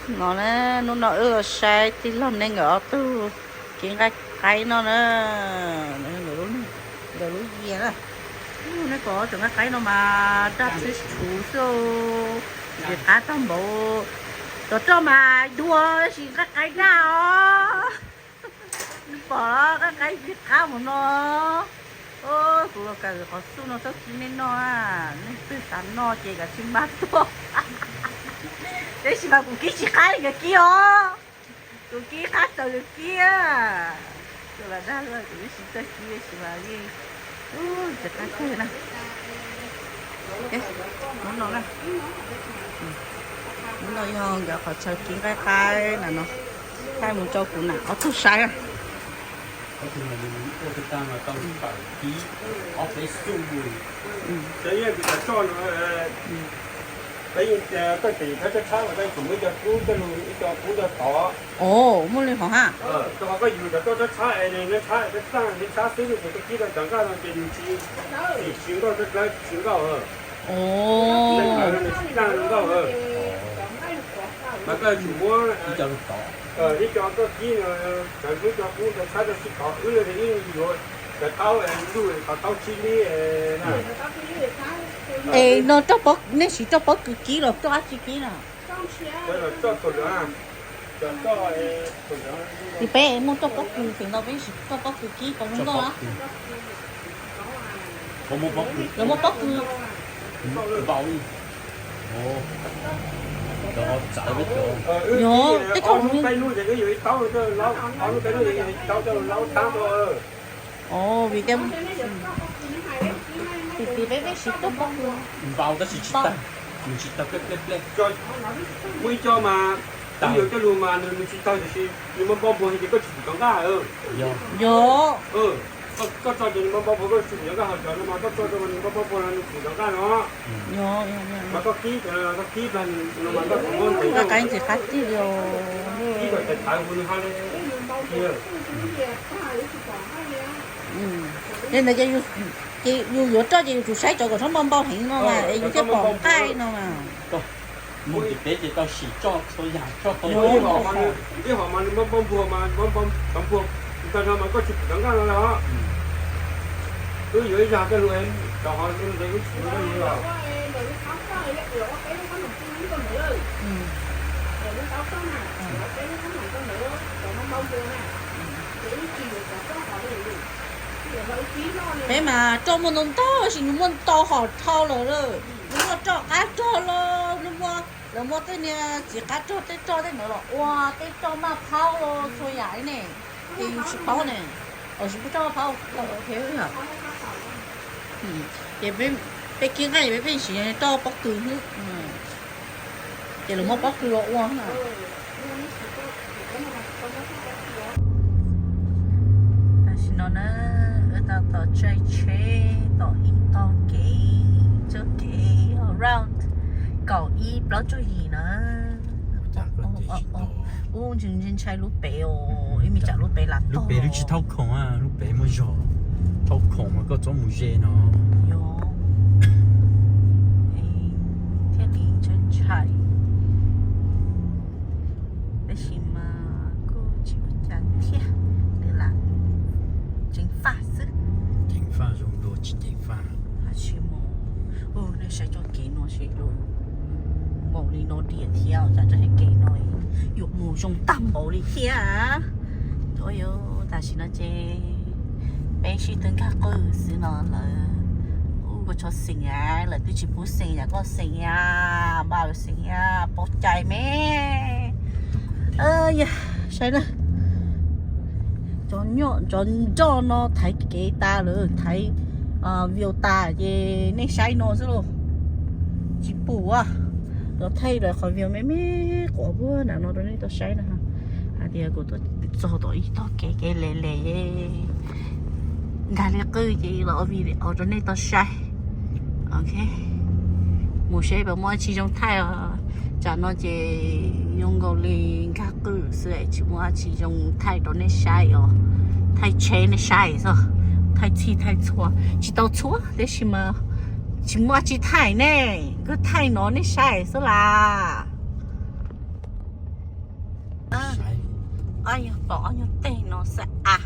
No na, hnub no wb los saib tij laug Neej nkawd ob tug kev nqaij qaib no na, nkawd lub yias na. Nej pom cov nqaij qaib no mas daj tshuv xwb, ntxim qab tag npaum. Cov roj mas dua tab sis nqaij qaib daj os. Pom nqaij qaib ntxim qab mus no. Kuv los kawm qhov xub no txhob kib nej noj, nej twg xav noj ces kav tsij npaj tuaj. Tab sis mas kuv kib tsis qab li nkawd kib os. Kuv kib qab txawv nkawd kib. Kuv lam dag luaj kuv twb tsis txawj kib tab sis mas yeej ntxim qab kawg na. Hnub no, hnub no yog nkawd qhov chaw kib nqaij qaib na no, thaij mus rau kuv nam ob tug saib. Ov, muaj li hov ha. Ov. Es no, nej siv roj pob kws kib los roj dab tsi kib na? Tim peb muaj roj pob kws, feem ntau peb siv roj pob kws kib tau zoo nkauj na. Lawv muaj pob kws. Yog, tej thaum Ov, vim tias tim peb peb siv roj pob kws. Npau tab sis tsis tawg, nws tsis tawg plej plej plej. Muaj ib co mas, twb yuav coj lus mas nws tsis tawg tiam sis nws npau npau npuag ces koj tsis pum rov nqaj. Yog. Koj tso ces nws npau npau npuag koj tsis pum rov nqaj, ho cov no mas koj tso rau nws npau npau npuag no nws pum rov nqaj no. Mas koj kib cov no koj kib plag no mas koj tsis muab nqaij qaib ntxim qab tiag li os. Kib kom tawv tawv hu nws ha li. Yog ntawd ces yus yuav roj ces yus tsum saib cov kom txhob npau npau heev no mas es yus thiaj pom nqaij no mas. Mus tim peb ces tau sim roj txhua yam, roj tau ib hom mas nws npau npau npuag mas npau npau npuag, tag no mas koj tsis pum rov nqaj no los. Wb yuav ib zag koj lus, rau qhov ntev wb tsis yuav koj lus los. Peb mas roj muaj ntau ntau sis nws muaj ntau hom dhau lawm. Nws muaj roj qab rog los nws muaj, lawv muaj tej niag txiv qab rog tej roj tej ntawd los ua tej roj maj phaub los txhua yam li ne. Ces yus tsis paub ne, tsis pub roj maj phaub. Ces peb kib nqaij peb pheej siv roj pob kws xwb. Ces lawv muab pob kws los ua na. Tam sim no na, wb tau tom tsaib tsheb tom ib tog kev, txoj kev around kaum ib plaub caug yim na. Ub, ntshai ntshai lub pem os, ib me tsam lub pem lam tog. Lub pem lub tsis thauj khoom, lub pem muaj zog, thauj khoom mas koj txhob mus ze no. Yog. Thiaj li ntshai ntshai. Tab sis mas kuj tsis ua cas thiab, lam ceev faj xwb. Ceev faj zoo dua tsis ceev faj. Tsis mus, nej saib txoj kev no seb lub npaum li no diam thiab, cas txoj kev no yuav mus zoo tag npaum li thiab. Ua yog tam sim no ces peb sib tw nkag qw xwb no lawm. Ua kua tsho xeem a, lawv twb tsis pub xeem yam koj xeem a, npaj lawv xeem a, paub cai me. Yog, saib na, cov nyom cov nroj no thaiv kev tas lawm, thaiv view tas ces nej saib no xwb lauj. Tsis pum a, los thaij lawv qhov view me me quav puag nram no rau nej tau saib na. Hais tias kuv tuaj txog tom ib tog kev kev les les, nkag li qwj ces los ua video rau nej tau saib. Ok, mus seb puas muaj dab tsi zoo thaij os. Tsam no ces zoo nkaus li nkag qwj xwb tsis muaj dab tsi zoo thaij rau nej saib os. Thaij tsheb nej saib xwb, thaij txhij thaij txhua tsis tau txhua tab sis mas tsis muaj dab tsi thaij ne, kuj thaij no nej saib xwb las. Ob nyuag pom ob nyuag teg no xwb a.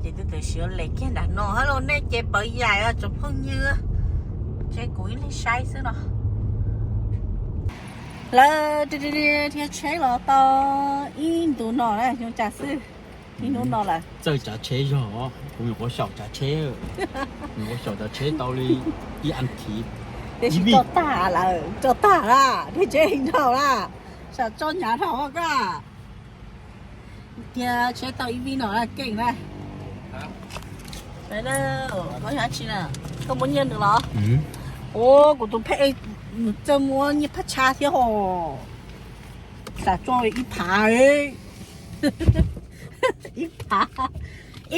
Ces twb tawm siv ua les kiag nram no hab los nej ces pawv yaim tsoom phooj ywg, ces kuv ib leeg saib xwb no. Lawv dhia tsheb los tau ib ntu no na, xyoo cas xwb, ib hnub no lawm. Txawj tsav tsheb zog, kuv nyuam qhuav xyaum tsav tsheb, nyuam qhuav xyaum tsav tsheb tau li ib as thiv. Tiam sis tso tag lawm, tso tag lawm, dhia tsheb dhau lawm, sam tso hnyav dhau koj. Dhia tsheb tau ib vij no keej na. Koj muab nyiaj nws los? Ua kuv tus pheb nws txawj muab nyiaj phab tsha thiab hos. Sam tso ib phav, ib phav,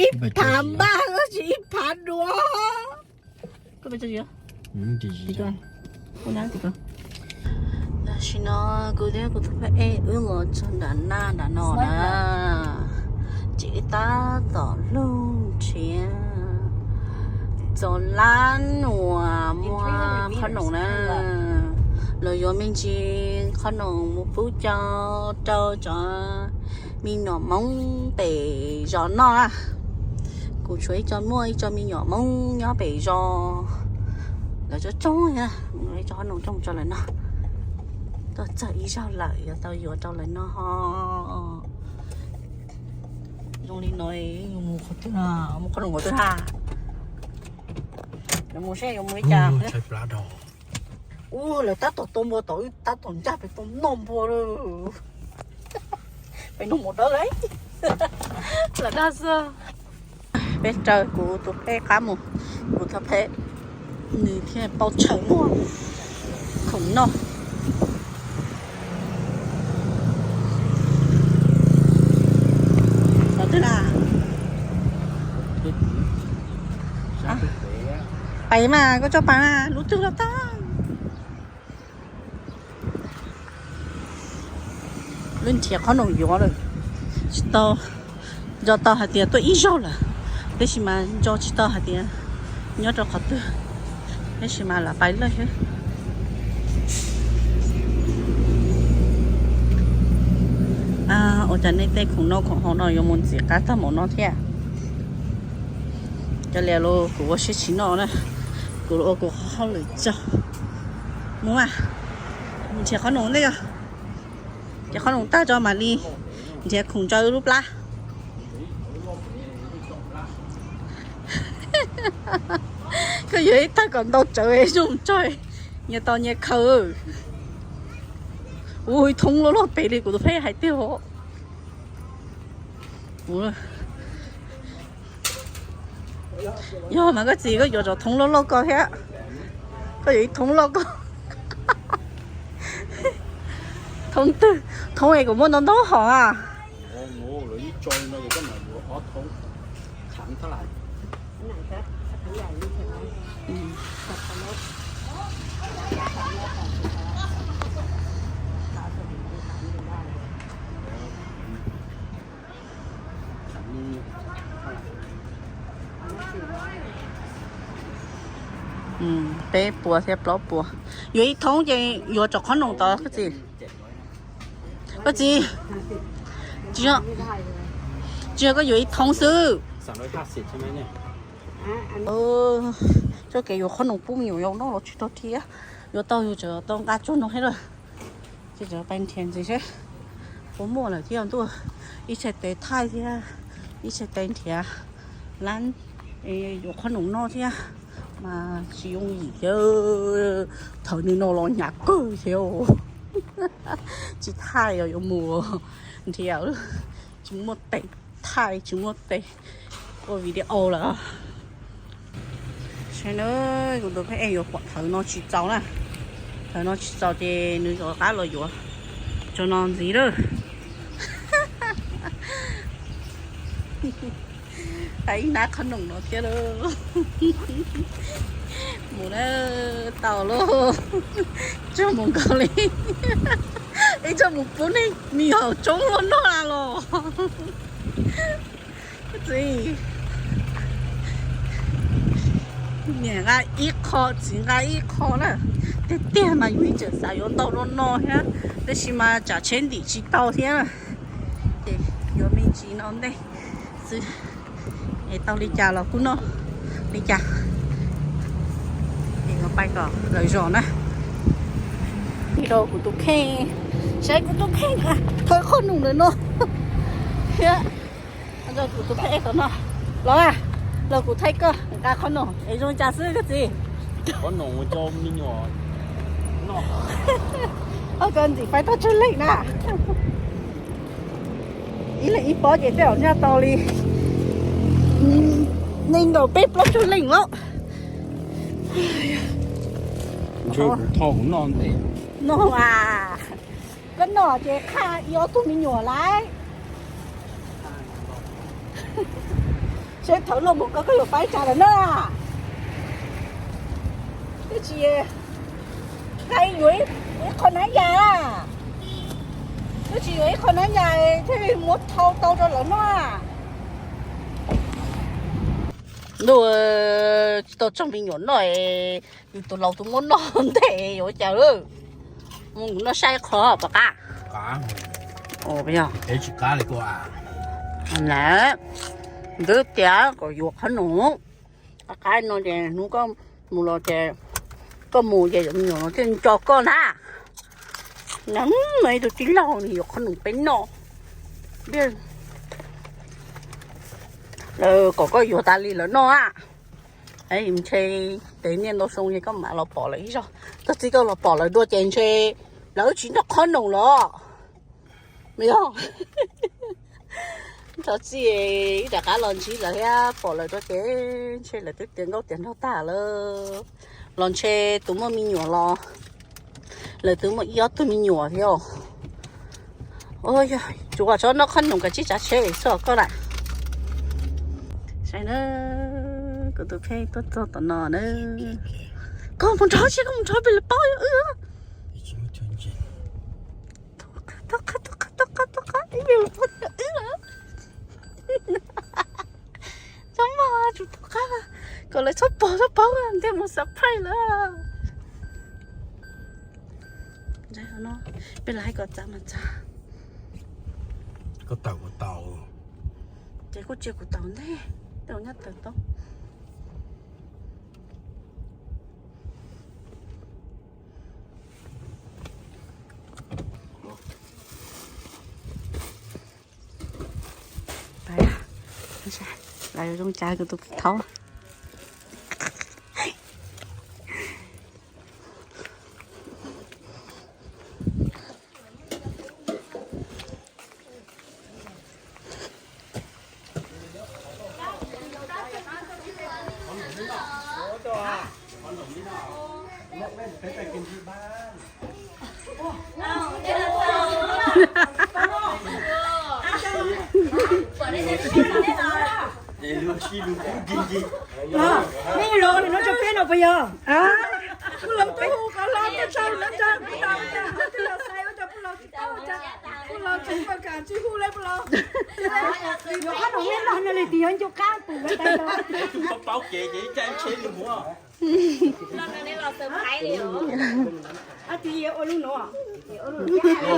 ib phav npaj tsis ib phav dua. Tam sim no kuv thiab kuv tus pheb wb los txog nram naj nram no na, ces wb tab tom lug nrhiav txoj lab uas muag qhob noom na. Lawv yuav me ntsis qhob noom mus pub rau rau cov me nyuam Hmoob pem zos noj na. Kuv tshuav ib co muaj ib co me nyuam Hmoob nyob pem zos, lawv coob coob thiab, ib co qhob noom coj mus rau lawv noj. Tuaj txog ib zaug lawm yuav tau yuav rau lawv noj ho. Zoo li no yus mus qhov twg, mus qhov no qhov twg ha? Yuav mus seb yuav mus li cas. Ua lawv tab tom tua npua tom wb tab tom ncaj pem tua noj npua lawm. Pem noj mus dawb lawm, lawv dag xwb. Peb raws kuv tus pheb qab mus, kuv tus pheb nws thiaj paub tshaw muag khoom noj. Qhov twg na? Pais mas koj coj pais mas lub twg los tau. Lub nrhiav qhob noom yuav lawm, tsis tau, nco tau hais tias tuaj ib zaug lawm, tab sis mas nco tsis tau hais tias nyob rau qhov twg, tab sis mas lam pais lawm xwb. Ua cas nej tej khoom noj khoom haus no yuav mus ntxim qab tag npaum no thiab? Cov lias los kuv ua siab tsis noj na, kuv ua kuv qhov hauj lwm tso. Mus mas, mus nrhiav qhob noom ntej os. Nrhiav qhob noom tag tso mam li nrhiav khoom tso wb lub plab. Koj yuav ib tag kom ntau tsawv zoo tso, nyias tau nyias khaws. Ua ib thoob loj loj pem li kuv tus pheb hais tiag os. Yog mas koj txiv koj yuav cov thoob loj loj ko thiab. Koj yuav ib thoob loj ko. Thoob twg? Thoob es kuv muaj ntau ntau hom a. Peb puas thiab plaub puas. Yuav ib thoob ces yuav cov qhob noom tod koj txiv. Koj txiv, tsis yog, tsis yog koj yuav ib thoob xwb. Txoj kev yuav qhob noom pub me nyuam yaus noj los tsis tau thiab. Yuav tau yus tseem tau nqa tsuag no thiab lawm. Ces tseem pais nrhiav ntxiv seb puas muaj lawm thiab ntuj. Ib txhais tes thaij thiab ib txhais tes nrhiav lab yuav qhob noom noj thiab mas tsis yooj yim thiab. Thaum nim no los hnyav kawg thiab. Tsis thaij os, yuav mus nrhiav, tsis muaj tes thaij, tsis muaj tes ua video lawm. Saib na, kuv tus phab ej yuav pom thawv no tsis txaus na. Thawv no tsis txaus ces nws rov qab los yuav tso no ntxiv lawm. Tau ib nab qhob noom no thiab lauj. Mus na, tau lauj. Txog mus nkaus li. Ib txoj mus pub nej me nyuam tsoob luaj noj na los. Txiv, niam nqa ib qho, txiv nqa ib qho na. Tiag tiag mas yus ib txwm xav yuav ntau dua no thiab, tab sis mas tsam tsheb ntim tsis tau thiab. Ces Tsis no ntej xwb, es tau li cas los kuj noj li cas. Es pais kom lawv zos na. Rau kuv tus kheej, saib kuv tus kheej nqa qhob noom ntawm no thiab. Rau kuv tus kheej tom no, los, los kuv thaij koj nqa qhob noom es zoo cas xwb koj txiv. Qhob noom ua rau me nyuam noj. Oj, koj ntxim faib tau tsawg leej na. Ib leeg ib pob ces tej zaum noj tau li nees nkaum peb plaub caug leej os. Ntshe kuv thauj kuv noj ntej. No as, koj noj ces qhia ib ob tug me nyuam lawm. Seb thaum luaj mus koj, koj yuav faib tsawg lawm na. Twb tsis, qhia yuav ib qho nab yas, twb tsis yuav ib qho nab yas thiaj li muab thau tau rau lawv noj. Ntuj, tsis tau tso me nyuam noj, yus tus laus tus muab noj ntej yuav cas. Mus noj saib qhov pom qab. Qab. Ua tsis qab li kuv. Ntawd tias kom yuav qhob noom. Qab qab no ces hnub koj mus los ces, koj mus ces me nyuam no thiaj nco koj ntag. Ib tug tij laug nws yuav qhob noom peb noj. Lawv kom koj yuav tas li lawv noj a. Ntshe tes niaj ntau xyoo ces koj mam los pom lawv ib zaug. Koj txiv koj los pom lawv dua ces ntshe lawv tsis noj qhob noom los. Yog, txhob txij, ib rov qab los ntsib lawv thiab pom lawv dua ces ntshe lawv twb tiav nkauj tiav nraug tag lawm. Los ntshe tus muaj me nyuam los lawv twb muaj ib ob tug me nyuam thiab. Yog tsuas kom txhob noj qhob noom kom tsib tsav tsheb xwb koj lawm. Saib na, kuv tus kheej tuaj txog tom no na. Koj mus nrog, seb koj mus nrog peb lawv paub wb. Tau qab, tau qab, tau qab, tau qab, ib me lus pog tias wb lawm. Txhob maj, tsum tau qab, kom lawv txhob pom, txhob paub, thiaj mus surprise lawv. Peb lawv hais kom txav mas txav. Koj tawm kuv tau. Ces kuj tsis kuv tau ntej, tej zaum nyob tawm tau. Lawv zoo cas kuv tus kheej thaub. Nej los no tso peb no puas yog? Puj laus twb hu kom los tau tso no tso, puj laus tsis tau, puj laus tsis kam tsis hu li puj laus. Yuav qhob noom nej noj no li tis yuav ncu qab pum tais.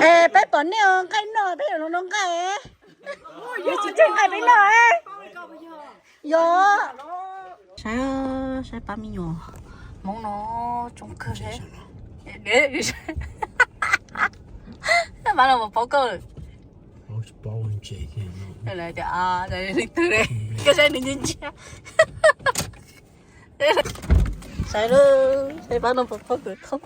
Es peb pom nej nqaij noj peb yuav los noj nqaij. Yog tsis tseg nqaij peb noj. Yog. Saib, saib pab me nyuam Hmoob no tsoo kawg li. Pab no puas paub koj? Leej twg li? Koj saib nws ntsia ntsia. Saib, saib pab no puas paub kuv thaub.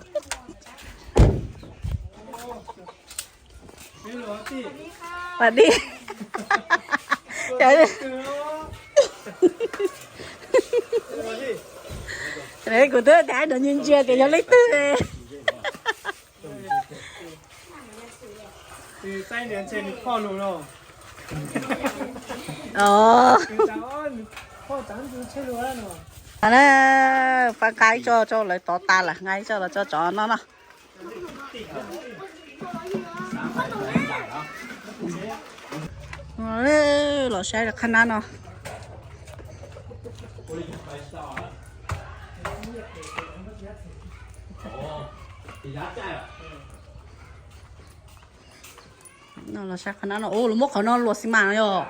Mas di. Kuv twb tias no ntsia ntsia tias yog leej twg. Pab nqa ib tso rau lawv tov tas lawm, nqa ib tso los tso tsov noj no. Los saib qhab nab no. Los saib qhov no, lawv muab qhov no luas xi mas no yog.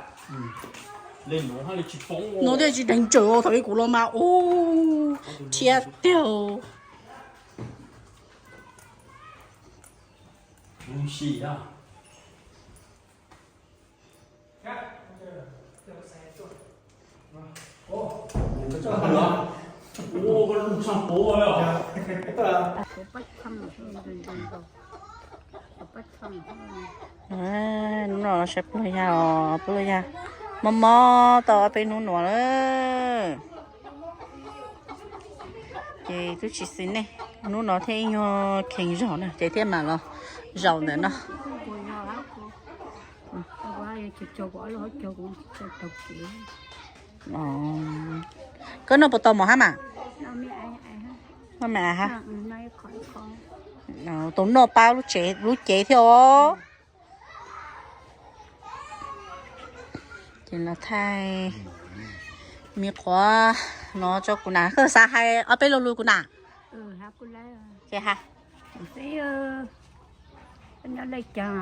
No thiaj tsis deev tsawv, thaum ub kuv los mas ub, thiab tiag. Hnub no saib puab yag os, puab yag mob mob tau ob peb hnub no lawm. Ces twb tsis xis neej, hnub no thiaj ib nyuag kheev zaum na ces thiaj mam los zaum ntawm no. Koj noj puas tau mov hab mas? Noj me hab. Tau noj pab lub tsev, lub cev thiab os. Ces los thaij me qhuav no rau kuv nam, koj xav hais ob peb lo lus kuv nam? Ces ha, nyob lej caag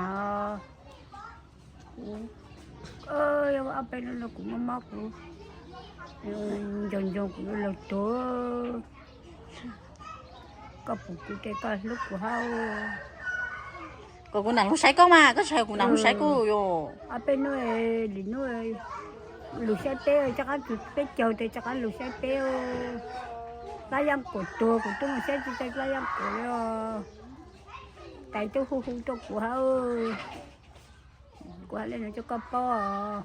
os, kuv, ob peb lo lus kuv mob mob kuv, nco nco kuv lub lug tuag. Koj pum kuv ces koj hlub kuv hab. Kom kuv nam lug saib koj mas, koj tsis hais kuv nam lug saib kuj yog. Ob peb hnub, lwm hnub lug saib peb, rov qab peb caug tes rov qab lug saib peb. Dlab Yeej Kuam tuag kuv twb mus saib tsis tau Dlab Yeej Kuam li os. Tais twb hu hu rau kuv hab. Kuv hais li no rau koj paub.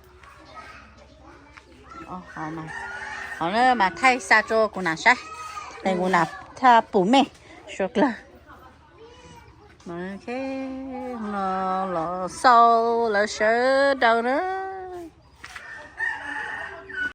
Qhov no mas thaij xa rau kuv nam saib, es kuv nam thiaj pum mej suav dlawg. No los xaus lawv sawv daws na.